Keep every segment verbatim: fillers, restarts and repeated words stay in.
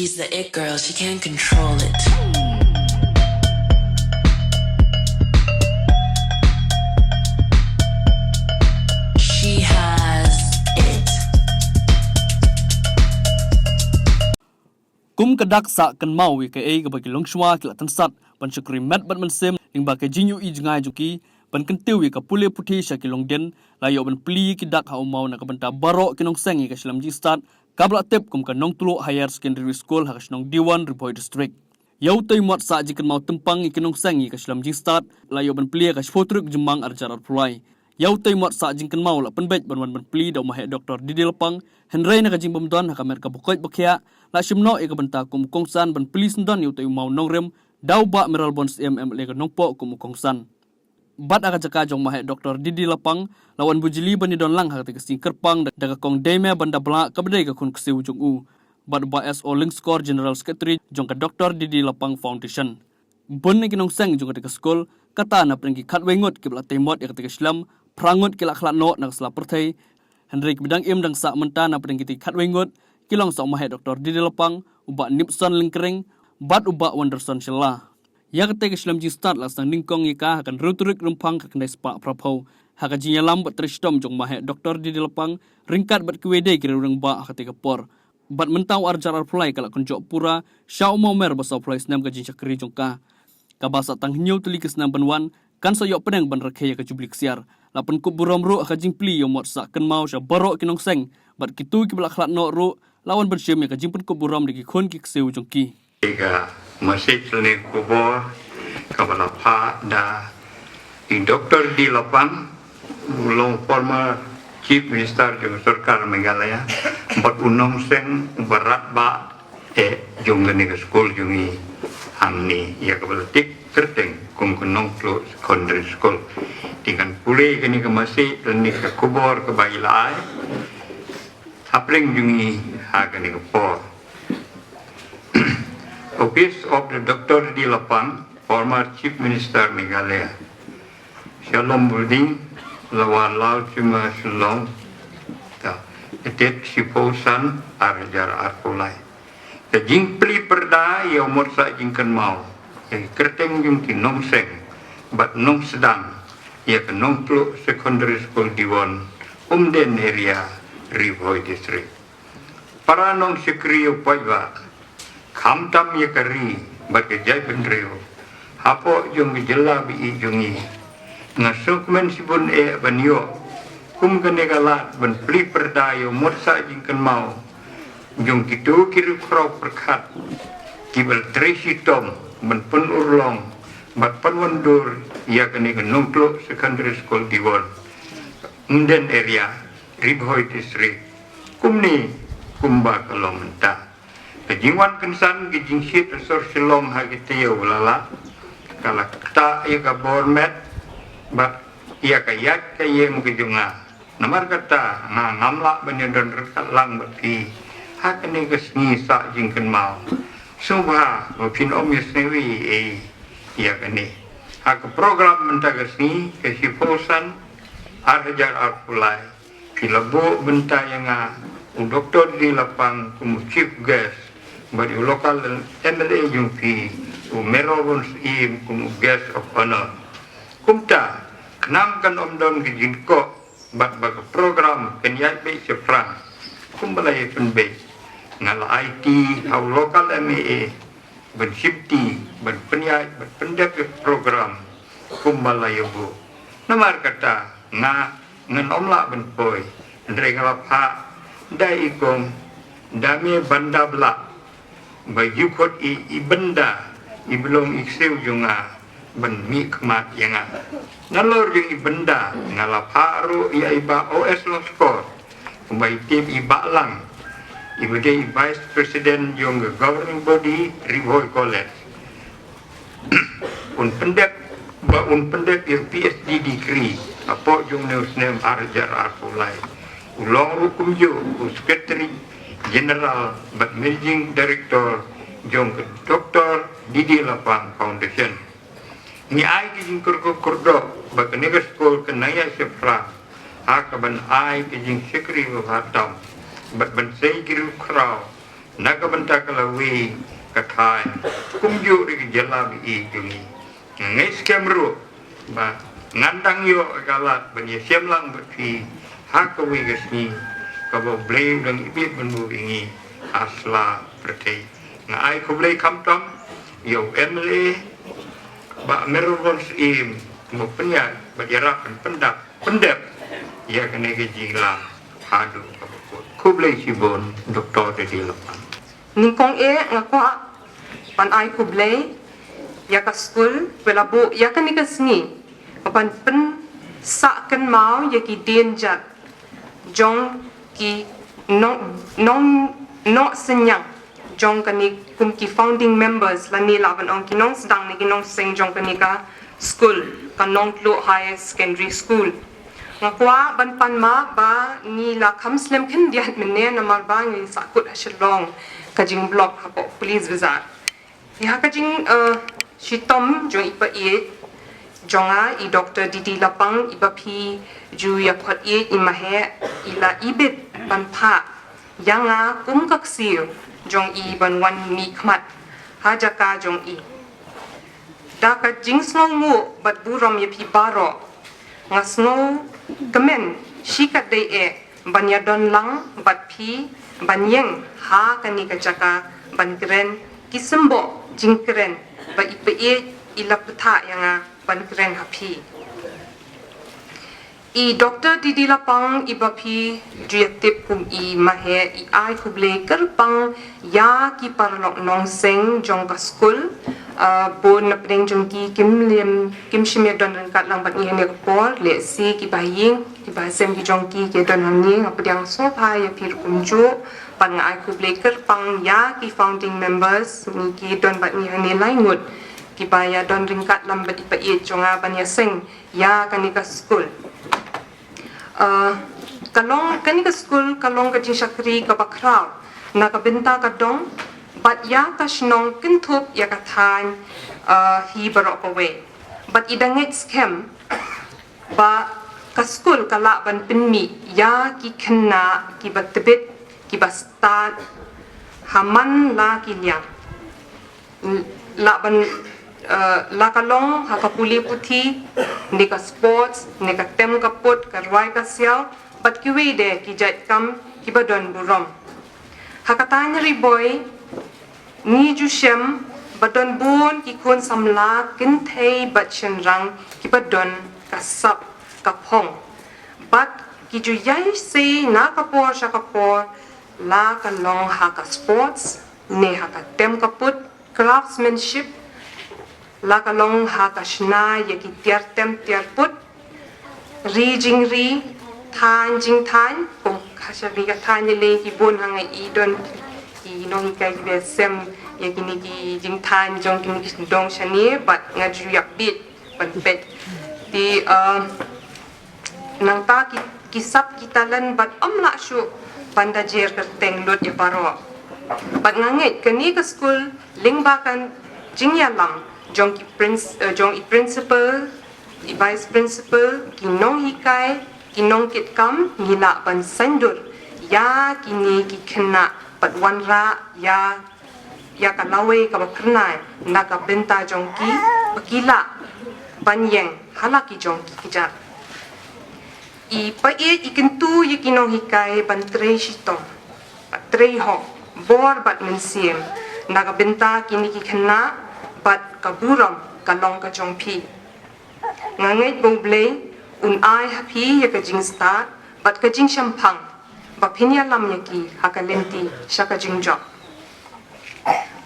She's the it girl, she can't control it. She has it. Kum ka dak sah kynmaw ïa kaei kaba ki longshuwa ki la tynsat ban shakri met bad mynsiem lyngba ka jingïohi jngai jong ki ban kyntiew ïa ka pule puthi sha ki longdien, la ïoh ban plie ïa ki dak ha u maw na ka bynta baroh ki nongseng ïa ka Shillong Jingstad kaba la tip kum ka Nongtluh Higher Secondary School ha ka shnong Diwon, Ri Bhoi District. Ïa utei u mot sah jingkynmaw tympang ïa ki nongseng ïa ka Shillong Jingstad la ïoh ban plie ha ka shiphew tarik Jymmang arhajar arphew lai. Ïa utei u mot sah jingkynmaw la pynbeit ban wan ban plie da u Maheh Doktor D D Lapang, hynrei na ka jingbymdon ha ka met kaba koit ba khiah la shim noh ïa ka bynta kum u kongsan ban plie syndon ïa utei u maw nongrim da u Bah Mayralborn Syiem, M L A ka Nongpoh, kum u kongsan. Bad ha ka jaka jong u Maheh Doktor D D Lapang la wan bujli ban ïadon lang ha katei ka sngi kyrpang da ka Kong Deime Bandablah kaba dei ka khun ksiew jong u, bad u Bah S O Lyngskor, General Secretary jong ka Doktor D D Lapang Foundation. Bun na ki nongseng jong katei ka skul, kata napdeng ki khatwei ngut kiba la tei mot ïa katei ka shlem, phra ngut ki la khlad noh na ka sla pyrthei, hynrei kiba dang im dang sah mynta napdeng kitei ki khatwei ngut ki long sah u Maheh Doktor D D Lapang, u Bah Nipson Lyngkring bad u Bah Wonderson Shylla. Ïa katei ka Shillong Jingstad la sdang nyngkong ïa ka ha ka hynriew tarik Rymphang ka khyndai spah phraphew ha ka jingïalam bad trei shitom jong u Maheh Doktor D D Lapang ryngkat bad kiwei de ki rangbah ha katei ka por. Bad mynta u arhajar arphew lai ka la kynjoh pura sha u maw mer ba sawphew lai snem ka jingshakri jong ka. Kaba sah tang hynñiew tylli ki snem ban wan kan sa ïoh pdeng ban rakhe ïa ka jubli ksiar. La pynkup burom ruh ha ka jingplie ïa u mot sah kynmaw sha baroh ki nongseng bad kito kiba la khlad noh ruh la wan ban shim ïa ka jingpynkup burom da ki khun ki ksiew jong ki. Ka message lane khubor kaba la phah da i Doktor D Lapang, u long former Chief Minister jong ka sorkar Meghalaya, bad u nongseng uba radbah eh jong kane ka skul jong ngi hangne, ïa kaba la tip kyrteng kum ka Nongtluh Secondary School. Te ngan pule kane ka message lane ka khubor kaba i la ai hapdeng jong ngi ha kane ka por. Office of the Doctor D Lapang, former Chief Minister Meghalaya. Shillong Building, Lower Lalchima, Shillong. Dated shiphew san arhajar arphew lai. Ka jingplie pyrda ïa u mot sah jingkynmaw ïa ki kyrteng jong ki nongseng bad nongsdang ïa ka Nongtluh Secondary School Diwon, Umden Area, Ri Bhoi District. Para nongshakri ïa u paidbah, khamtam ïa ka ri bad ka jaitbynriew hapoh jong ka jylla ba ïeit jong ngi. Nga sngewkmen shibun eh ban ïoh kum kane ka lad ban plie pyrda ïa u mot sah jingkynmaw jong kito ki riewkhraw pyrkhat kiba la trei shitom ban pynurlong bad pynwandur ïa kane ka Nongtluh Secondary School Diwon, Umden Area, Ri Bhoi District, kumne kumba ka long mynta. Ka jingwan kynsan ka jingshit ha sor Shillong ha ki taïew ba la lah ka la ktah ïa ka bor met bad ïa ka ïaid ka ïeng ka jong nga. Namar kata nga ngam lah ban ïadon ryngkat lang bad phi ha kane ka sngi sah jingkynmaw. Sngewbha ba phin ym ïasngewthuh ei ïa kane. Ha ka program mynta ka sngi, ka shiphew san arhajar arphew lai, phi la buh bynta ïa nga, u Doktor D Lapang kum u chief guest bad u local M L A jong phi, u Mayralborn Syiem, kum u guest of honour. Kumta khnang kan ym don ka jingkoh bad ba ka program kan ïaid beit shaphrang, kumba la ïa pynbeit, nga la aiti ha u local M L A ban shimti, ban pynïaid, ban pyndep ïa ka program kumba la ïa buh. Namar kata nga ngan ym lah ban poi, hynrei nga la phah da i Kong Deime Bandablah ba ju khot i, i Bynda, i ba long i ksiew jong nga, ban mihkhmat ïa nga. Nalor jong i Bynda nga la phah ruh ïa i Bah O S Lyngskor, kumba i tip, i Bah Lang, i ba dei i Vice President jong ka Governing Body Ri Bhoi College. Un pyndep, ba un pyndep ïa u P H D degree hapoh jong une u snem arhajar arphew lai. U long ruh kumjuh u Secretary General bad Managing Director jong ka Doktor D D Lapang Foundation. Ngi ai ka jingkyrkhu kyrdoh ba kane ka skul kan nang ïaid shaphrang ha kaban ai ka jingshakri babha tam bad ban sei ki riewkhraw Na ka bynta ka lawei ka thaiñ, kumjuh ruh ka jylla ba ïeit jong ngi. Nga ngeit skhem ruh ba ngan dang ïoh ka lad ban ïashem lang bad phi ha kawei ka sngi kaba U Blei u dang ibit ban buh ïa ngi ha sla pyrthei. Nga ai khublei khamtam ïa u M L A Bah Mayralborn Syiem, ba pynïaid bad ïarap ban pyndap pyndep ïa kane ka jingïalang haduh kaba kut. Khublei shibun, Doktor Didi Lapang. Nyngkong eh nga kwah ban ai khublei ïa ka skul ba la buh ïa kane ka sngi ban pynsah kynmaw ïa ki dienjat jong ki nong nong nongsynñiang jong kane, kum ki founding members lane lah ban ong ki nongsdang ne ki nongseng jong kane ka skul, ka Nongtluh Higher Secondary School. Nga kwah ban pan map ba ngi la kham slem khyndiat mynne namar ba ngi sahkut ha Shillong ka jingblock hapoh Police Bazar. Ïa ka jing, eh, shitom jong i paid jong nga, i Doktor Didi Lapang, iba phi ju ïa khot ïeit i Maheh, i la ibit ban phah ïa nga kum ka ksiew jong i ban wan mihkhmat ha jaka jong i. Da ka jingsngewnguh bad burom ïa phi baroh, nga sngewkmen shikatdei eh ban ïadon lang bad phi ban ïeng ha kane ka jaka ban kren ki symboh jingkren ba i paid i la pynthah ïa nga ban kren ha phi. I Doktor Didi Lapang, iba phi ju ïa tip kum i Maheh, i ai khublei kyrpang ïa ki paralok nongseng jong ka skul. Ah, bun na pdeng jong ki kim lem, kim shym ïa don ryngkat lang bad ngi ha kane ka por, lehse kiba ha ïing kiba ha sem ki jong ki ki don hangne. Nga pdiang sngewbha ïa phi ruh kumjuh, bad nga ai khublei kyrpang ïa ki founding members, ngi ki don bad ngi hangne lai ngut kiba ïa don ryngkat lang bad i paid jong nga ban ïa seng ïa kane ka skul. Ah, ka long, kane ka skul ka long ka jingshakri kaba khraw na ka bynta ka dong bad ïa ka shnong, kynthup ïa ka thaiñ, ah, hi baroh kawei. Bad i da ngeit skhem ba ka skul ka lah ban pynmih ïa ki khynnah kiba tbit, kiba stad ha man la ki liang. Lah ban, eh, lah ka long ha ka pule puthi, ne ka sports, ne ka tem ka put, ka rwai ka siaw, bad kiwei de ki jait kam kiba don burom. Ha ka thaiñ Ri Bhoi ngi ju shem ba don bun ki khun samla kynthei bad shynrang kiba don ka sap ka phong, bad ki ju ïaisei na ka por sha ka por, lah ka long ha ka sports, ne ha ka tem ka put, craftsmanship, lah ka long ha ka shna ïa ki tiar tem tiar put, ri jingri, thaiñ jingthaiñ, kum ka sha ri ka thaiñ lei ki bun ha nga i don ki nonghikai kiba sem ïa kine ki jingthaiñ jong kine ki dong shane, bad nga ju ïa bit ban peit. Te, uh, nangta ki, ki sap ki talent bad ym lah shuh ban da jer kyrteng lut ïa baroh. Bad nga ngeit kane ka skul lyngba ka jingïalam jong ki princ-, eh, jong i principal, i vice principal, ki nonghikai, ki nongkitkam, ngi lah ban saiñdur ïa kine ki khynnah bad wanrah ïa ïa ka lawei kaba phyrnai na ka bynta jong ki, ba ki lah ban ïeng ha la ki jong ki kjat. I paid i kyntu ïa ki nonghikai ban trei shitom, trei hok, bor bad mynsiem na ka bynta kine ki khynnah, bad ka burom ka long ka jong phi. Nga ngeit ba U Blei un ai ha phi ïa ka jingstad bad ka jingshemphang ba phin ïalam ïa ki ha ka lynti sha ka jingjop.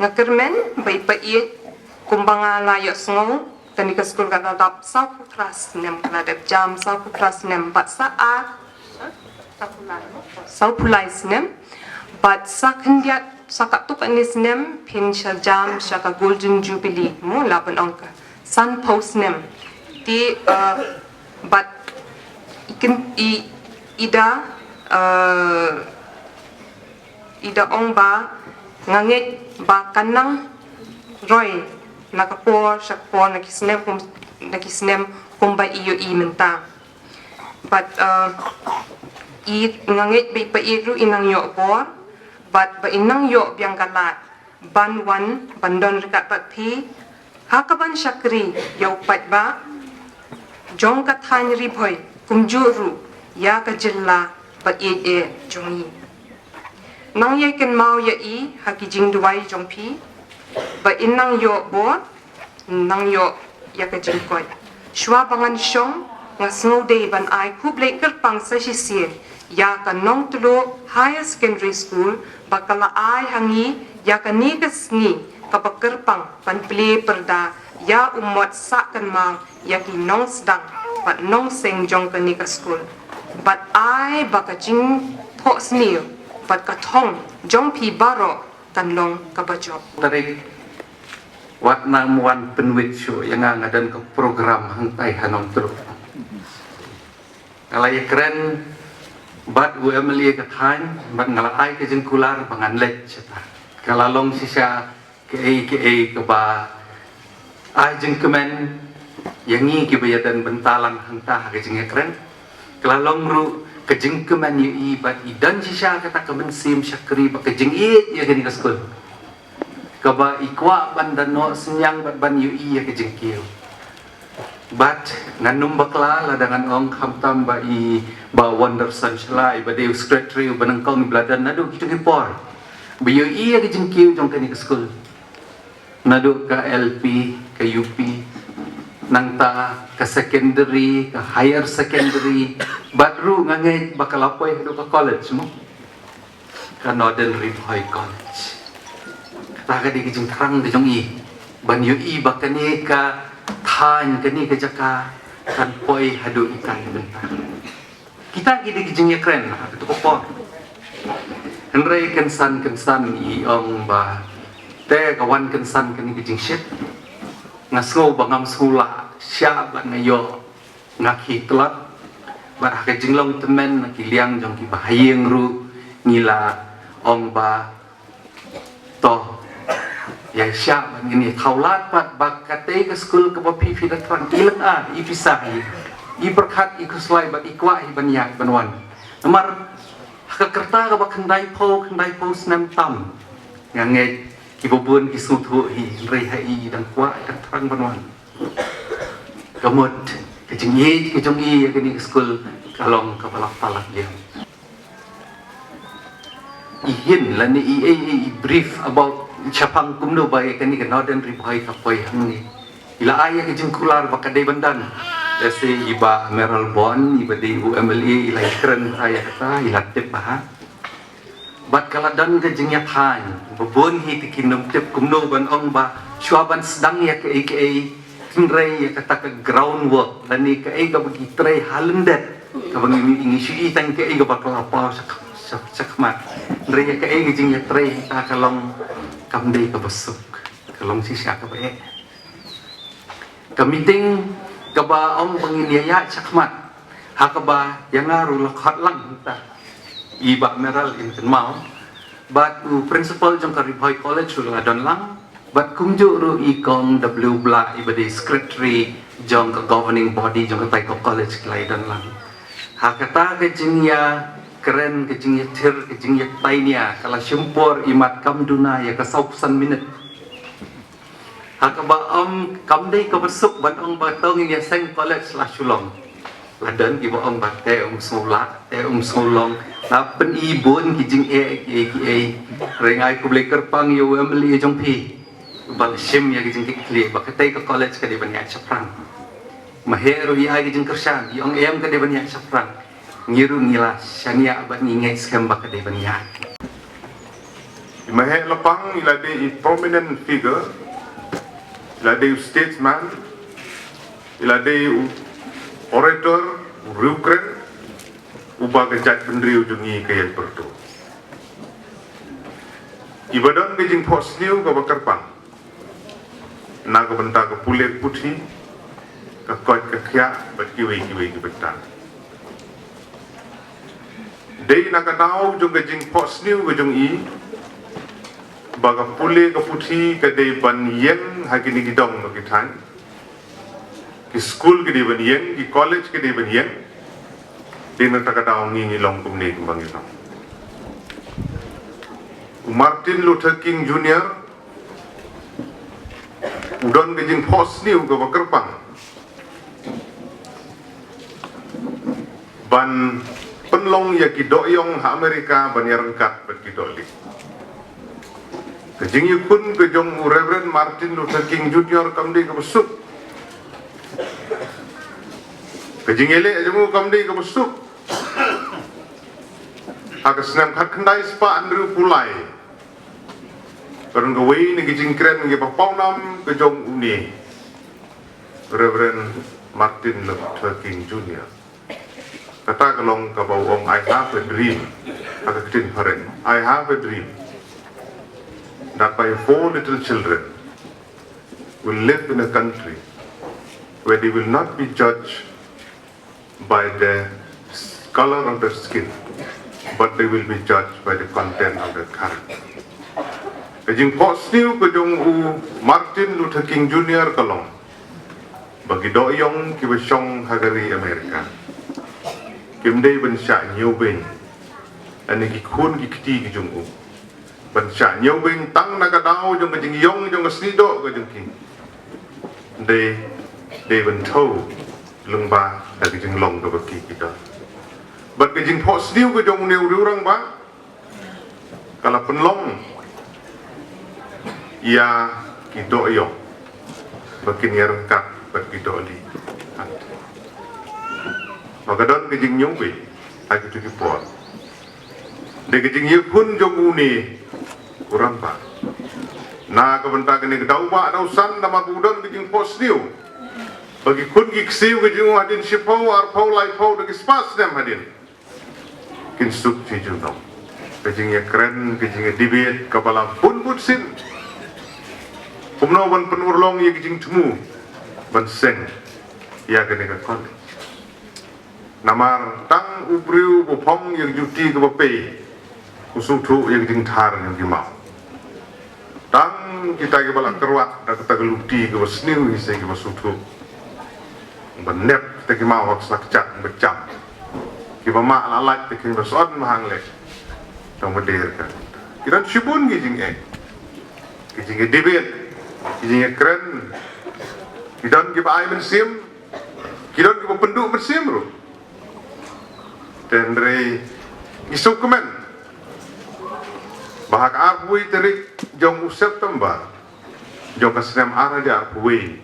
Nga kyrmen ba i paid, kumba nga la ïohsngew, kane ka skul ka la dap sawphew phra snem, ka la dep jam sawphew phra snem, bad sa ar, sawphew lai snem, bad sa khyndiat, sa katto katne snem phin sa jam sha ka Golden Jubilee, mo, lah ban ong ka sanphew snem. Te, uh, bad i kyn-, i, i da, uh, i da ong ba nga ngeit ba kan nang roi na ka por sha ka por, na ki snem kum, na ki snem kumba i ïohi mynta. Bad, uh, i, nga ngeit ba i paid ruh i nang ïoh bor, bad ba in nang ïoh biang ka lad ban wan ban don ryngkat bad phi ha kaban shakri ïa u paidbah jong ka thaiñ Ri Bhoi kumjuh ruh ïa ka jylla bad ïeit eh jong ngi. Nang ïai kynmaw ïa i ha ki jingduwai jong phi ba in nang ïoh bor, nang ïoh ïa ka jingkoit. Shuwa ba ngan shong, nga sngew dei ban ai khublei kyrpang sa shisien ïa ka Nongtluh Higher Secondary School ba ka la ai ha ngi ïa kane ka sngi kaba kyrpang ban plie pyrda ïa u mot sah kynmaw ïa ki nongsdang bad nongseng jong kane ka skul. Bad ai ba ka jingphohsniew bad ka thong jong phi baroh kan long kaba jop. Tarik, wat nang wan pynwit shuh ïa nga, nga don ka program hangtai ha Nongtluh. Nga la ïakren bad u M L A ka thaiñ, bad nga la ai ka jingkular ba ngan leit shata. Ka la long shisha kaei kaei kaba ai jingkmen ïa ngi kiba ïadon bynta lang hangta ha ka jingïakren. Ka la long ruh ka jingkmen ïa i bad i don shisha kata ka mynsiem shakri bad ka jingïeit ïa kane ka skul, kaba i kwah ban da noh synñiang bad ban ïohi ïa ka jingkiew. Bad ngan ym bakla lada ngan ong, khamtam ba i Bah Wonderson Shylla, i ba dei u secretary uba nyngkong, i ba la don naduh kito ki por ba ïohi ïa ka jingkiew jong kane ka skul. Naduh ka L P, ka U P, nangta ka secondary, ka higher secondary, bad ruh nga ngeit ba ka la poi haduh ka college mo, ka Northern Ri Bhoi College. Kata ka dei ka jingthrang ka jong i ban ïohi ba kane ka thaiñ, kane ka jaka kan poi haduh itai i bynta. Kita ki dei ki jingïakren ha kato ka por. Hynrei kynsan kynsan i ong ba te ka wan kynsan kane ka jingshit, nga sngew ba ngam sngew lah shah bad nga ïoh nga khie tlot. Bad ha ka jinglong tymmen na ki liang jong ki bahaïing ruh ngi la ong ba to, ïa shah bad ngin ïa thaw lad pat ba katei ka skul kaba phi phi da thrang, i lynga, i pisa hi, i pyrkhat, i khuslai bad i kwah hi ban ïaid ban wan. Namar ha ka rta kaba khyndaiphew, khyndaiphew snem tam, nga ngeit kiba bun ki sngewthuh hi, hynrei ha i dang kwah, dang thrang ban wan. Ka mut ka jingïeit ka jong i ïa kane ka skul ka long kaba la palat liang. I hint lane i, i, i, i brief about shaphang kumno ba ïa kane ka Northern Ri Bhoi ka poi hangne. I la ai ïa ka jingkular ba ka dei ban don. Lehse i Bah Mayralborn, i ba dei u M L A, i la ïakren ïa kata, i la tip bha. Bad ka la don ka jingïathaiñ ba bun hi te kin ym tip kumno ban ong ba shuwa ban sdang ïa kaei kaei, hynrei ïa kata ka groundwork lane kaei kaba ki trei ha lyndet, kaba ngi, ngi shu i tang kaei kaba ka la paw sha, sha, shakhmat. Hynrei ïa kaei ka jingïatrei kata ka long kam dei kaba suk, ka long shisha kaba eh. Ka meeting kaba ong ba ngin ïa ïaid shakhmat, ha kaba ïa nga ruh la khot lang ta i Bah Mayral, in kynmaw. Bad u principal jong ka Ri Bhoi College ruh la don lang. Bad kumjuh ruh i Kong W Blah, i ba dei secretary jong ka governing body jong katai ka college, ki la ïa don lang. Ha kata ka jingïakren, ka jingïathir, ka jingïatainia, ka la shim por imat kam duna ïa ka sawphew san minit. Ha kaba ym, kam dei kaba suk ban ong ba to ngin ïa seng college la shu long. La don kiba ong ba te ym sngew lah, te ym sngew long. La pyni bun ki jingeh kiei kiei. Hynrei nga ai khublei kyrpang ïa u M L A jong phi ba la shim ïa ki jingkitkhlieh ba katei ka college ka dei ban ïaid shaphrang. Ma heh ruh i ai ki jingkyrshan, i ong em ka dei ban ïaid shaphrang. Ngi ruh ngi la shaniah bad ngi ngeit skhem ba ka dei ban ïaid. I Maheh Lapang i la dei i prominent figure, i la dei u statesman, i la dei u orator, u riewkren, uba ka jaitbynriew jong ngi ka ïai pyrto. I ba don ka jingphohsniew kaba kyrpang na ka bynta ka pule ka puthi, ka koit ka khiah bad kiwei kiwei ki bynta. Dei na ka daw jong ka jingphohsniew ka jong i ba ka pule ka puthi ka dei ban ïeng ha kine ki dong bad ki thaiñ, ki skul ki dei ban ïeng, ki college ki dei ban ïeng. Dei na kata ka daw ngi ngi long kumne kumba ngi long. Martin Luther King Junior u don ka jingphohsniew kaba kyrpang ban pynlong ïa ki dohïong ha Amerika ban ïaryngkat bad ki dohlieh. Ka jingïakhun ka jong u Reverend Martin Luther King Junior kam dei kaba suk. Ka jingïaleh jong u kam dei kaba suk. Ha ka snem khatkhyndai spah hynriewphew lai, ka don kawei na ki jingkren kiba pawnam ka jong une Reverend Martin Luther King Junior. Kata ka long kaba u ong, "I have a dream." Ha ka ktien phareng, "I have a dream that my four little children will live in a country where they will not be judged by the color of their skin, but they will be judged by the content of their character." Ka jingphohsniew ka jong u Martin Luther King Junior ka long ba ki dohïong kiba shong ha ka ri Amerika kim dei ban shah ñiewbeiñ ïa ki khun ki kti ki jong u, ban shah ñiewbeiñ tang na ka daw jong ka jingïong jong ka snieh doh ka jong ki. Dei, dei ban thew lyngba da ka jinglong kaba ki ki don. Bad ka jingphohsniew ka jong une u rangbah ka la pynlong ïa ki dohïong ba kin ïaryngkat bad ki dohlieh. Ba ka don ka jingñiewbeiñ ha kito ki por. Dei ka jingïakhun jong une u rangbah na ka bynta kane ka daw ba daw san, namar ba u don ka jingphohsniew ba ki khun ki ksiew ka jong u hadien shiphew, arphew, laiphew, da ki spah snem hadien kin suk shi junom. Ka jingïakren, ka jingïadebate kaba la bun bun sien kumno ban pynurlong ïa ka jingthmu ban seng ïa kane ka college. Namar tang u briew ba phong ïa ka juti kaba pei u sngewthuh ïa ka jingthar jong ki maw. Tang kita kiba la kyrwat da kata ka luti kaba sniew hi se kiba sngewthuh. Ba nep kita ki maw ha ka sla kjat ba jam. Kiba mah la lait te kin ba sot ma hangne. Tang ba der ka. Ki don shibun ki jingeh, ki jingdebate, ki jingkren. Ki don kiba ai mynsiem, ki don kiba pynduh mynsiem ruh. Te hynrei ngi sngewkmen ba ha ka arphew wei tarik jong u September jong ka snem ar hajar arphew wei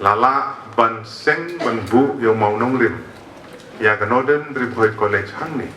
la lah ban seng ban buh ïa u mawnongrim ïa ka Northern Ri Bhoi College hangne.